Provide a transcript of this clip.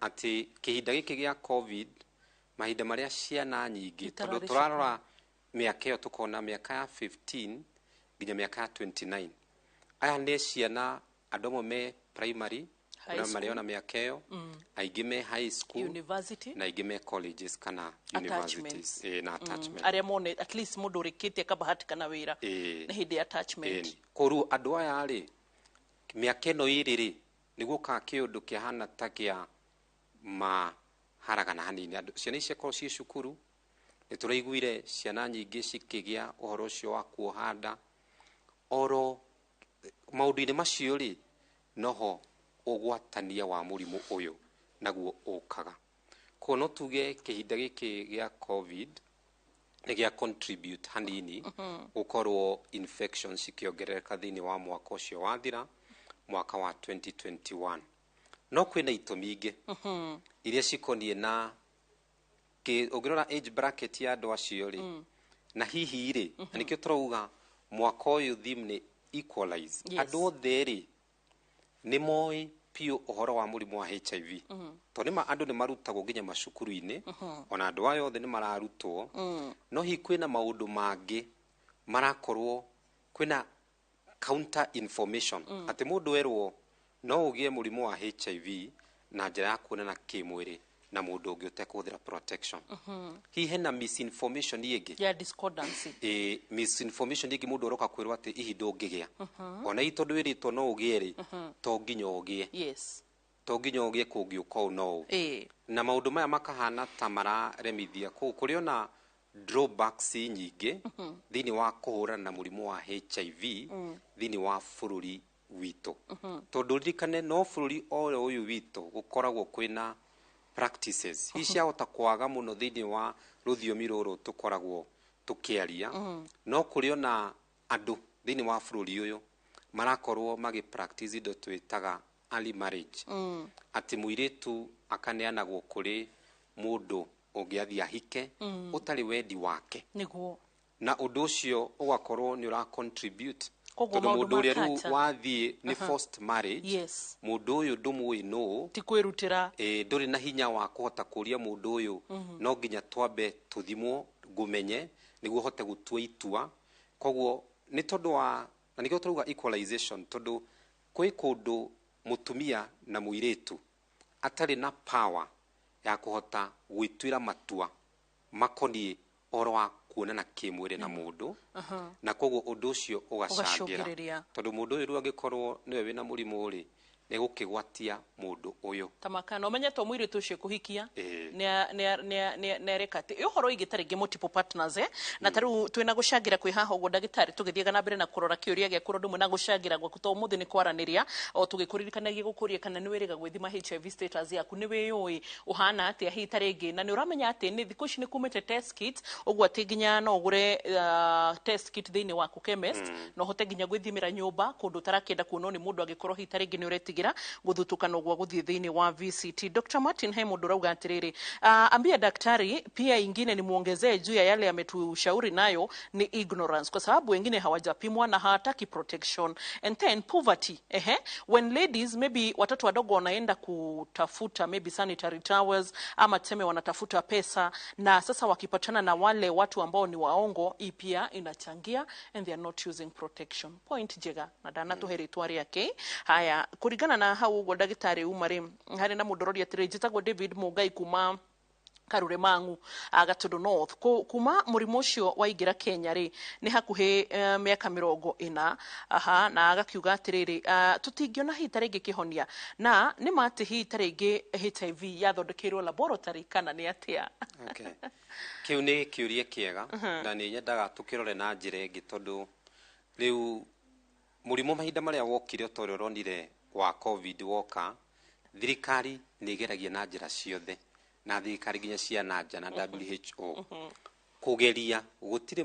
Atĩ kĩhinda gĩkĩ gĩa COVID, mahinda marĩa ciana nyingĩ, tondũ Itararĩ. Tũrarora mĩaka ĩyo, tũkona mĩaka ya 15 nginya mĩaka ya 29, aya nĩ ciana, andũ amwe me primary, High kuna school. marĩ ona mĩaka ĩyo, aingĩ me high school, university, na aingĩ me colleges kana attachments. universities. Na attachment. Arĩa mone at least mũndũ ũrĩkĩtie akabahatika na wĩra nĩ hĩndĩ ya attachment. Koguo andũ aya rĩ, mĩaka ĩno ĩrĩ rĩ, nĩguo kaga kĩũndũ kĩahana ta kĩa maharagana hanini. Andũ, ciana ici ciakorwo ciĩ cukuru, nĩ tũraiguire ciana nyingĩ cikĩgĩa ũhoro ũcio wa kuoha nda. Oro maũndũ-inĩ macio rĩ, noho ũgwatania wa mũrimũ ũyũ naguo ũkaga. Koguo no tuge kĩhinda gĩkĩ gĩa COVID nĩ gĩa contribute hanini gũkorwo infections cikĩongerereka thĩinĩ wa mwaka ũcio wathira, mwaka wa 2021. No kwĩna itũmi ingĩ iria cikoniĩ na ũngĩrora age bracket ya andũ acio rĩ, na hihi rĩ, na nĩkĩo tũrauga mwaka ũyũ theme nĩ equalize. Andũ othe rĩ, nĩ moĩ biũ ũhoro wa mũrimũ wa HIV, tondũ nĩma andũ nĩ marutagwo nginya macukuru-inĩ, ona andũ aya othe nĩ mararutwo. No hihi kwĩna maũndũ mangĩ marakorwo kwĩna counter information, atĩ mũndũ erwo no ũgĩe mũrimũ wa HIV na njĩra ya kuonana kĩmwĩrĩ na mũndũ ũngĩ ũtekũhũthĩra protection. Hihi hena misinformation ĩngĩ ya discordancy. Misinformation ĩngĩ, mũndũ aroka kwĩrwo atĩ ihi ndũngĩgĩa, ona hihi tondũ wĩrĩtwo no ũgĩe rĩ, to nginya ũgĩe, to nginya ũgĩe, kũngĩũka ũũ no ũũ. Na maũndũ maya makahana ta mararemithia. Kũu kũrĩ ona drawbacks nyingĩ thĩinĩ wa kũhũrana na mũrimũ wa HIV thĩinĩ wa bũrũri witũ, tondũ ririkane no bũrũri o ũyũ witũ gũkoragwo kwĩna practices hihi ciahota kwaga mũno thĩinĩ wa rũthiomi rũrũ tũkoragwo tũkĩaria. No kũrĩ ona andũ thĩinĩ wa bũrũri ũyũ marakorwo magĩ practice indo twĩtaga early marriage, atĩ mũirĩtu akaneanagwo kũrĩ mũndũ ũngĩ athiĩ ahike ũtarĩ wendi wake. Na ũndũ ũcio ũgakorwo nĩ ũra contribute, Koguo tondũ maũndũ mũndũ ma ũrĩa rĩu culture. wathiĩ nĩ forced marriage. Mũndũ ũyũ ndũmũĩ nũũ. Ti kwĩrutĩra. Ndũrĩ na hinya wa kũhota kũria mũndũ ũyũ, no nginya twambe tũthimwo ngũmenye nĩguo hote gũtua itua. Koguo nĩ tondũ wa na nĩkĩo tũrauga equalization, tondũ kwĩ kũndũ mũtumia na mũirĩtu atarĩ na power ya kũhota gwĩtuĩra matua makoniĩ ũhoro wa kuonana kĩmwĩrĩ na mũndũ, na koguo ũndũ ũcio ũgacangĩra, Ũgacũngĩrĩria. tondũ mũndũ ũyũ rĩu angĩkorwo nĩwe wĩna mũrimũ rĩ, nĩ gũkĩgwatia mũndũ ũyũ. Tamakana ũmenye to mũirĩtu ũcio kũhikia nĩareka atĩ ũhoro wĩgiĩ ta rĩngĩ multiple partners, na ta rĩu twĩna gũcangĩra kwĩ haha ũguo, ndagĩtarĩ, tũgĩthiaga na mbere na kũrora kĩũria gĩaku ũndũ ũmwe na gũcangĩra gwaku, to ũmũthĩ nĩ kwaranĩria o tũgĩkũririkanagia gũkũria kana nĩ wĩrĩga gwĩthima HIV status yaku, nĩ wĩyũĩ ũhana atĩa hihi ta rĩngĩ, na nĩ ũramenya atĩ nĩ thikũ ici nĩ kumĩte test kit, ũguo atĩ nginya no ũgũre test kit thĩinĩ waku chemist na ũhote nginya gwĩthimĩra nyũmba kũndũ ũtarakĩenda kuonwo nĩ mũndũ, angĩkorwo hihi ta rĩngĩ nĩ ũretigĩra gũthutũkana ũguo gũthiĩ thĩinĩ wa VCT. Dr. Martin, he mũndũ ũrauga atĩrĩrĩ, ambia daktari pia ingine nimuongezee juu ya yale ametushauri nayo ni ignorance, kwa sababu wengine hawajapimwa na hawataki protection, and then poverty. Ehe, when ladies, maybe watoto wadogo wanaenda kutafuta maybe sanitary towels ama tuseme wanatafuta pesa, na sasa wakipatana na wale watu ambao ni waongo, hii pia inachangia and they are not using protection. Point njega na ndanatũhe rĩtwa rĩake. Haya, kũringana na hau ũguo ndagĩtarĩ uma rĩ, harĩ na mũndũ ũroria atĩrĩ, njĩtagwo David Mũngai kuma Karure Mang'u, Gatundu North. Kuma mũrimũ ũcio waingĩra Kenya rĩ, nĩ hakuhĩ mĩaka 40. Aha, na agakiuga atĩrĩrĩ, tũtingĩona hihi ta rĩngĩ kĩhonia, na nĩ ma atĩ hihi ta rĩngĩ HIV yathondekeirwo laboratory kana nĩ atĩa? Okay. Kĩu nĩ kĩũria kĩega na nĩ nyendaga tũkĩrore na njĩra ĩngĩ, tondũ rĩu mũrimũ mahinda marĩa wokire, ta ũrĩa ũronire wa COVID woka, thirikari nĩ ĩgeragia na njĩra ciothe, na thirikari nginya cia nanja na WHO kũgeria gũtirĩ.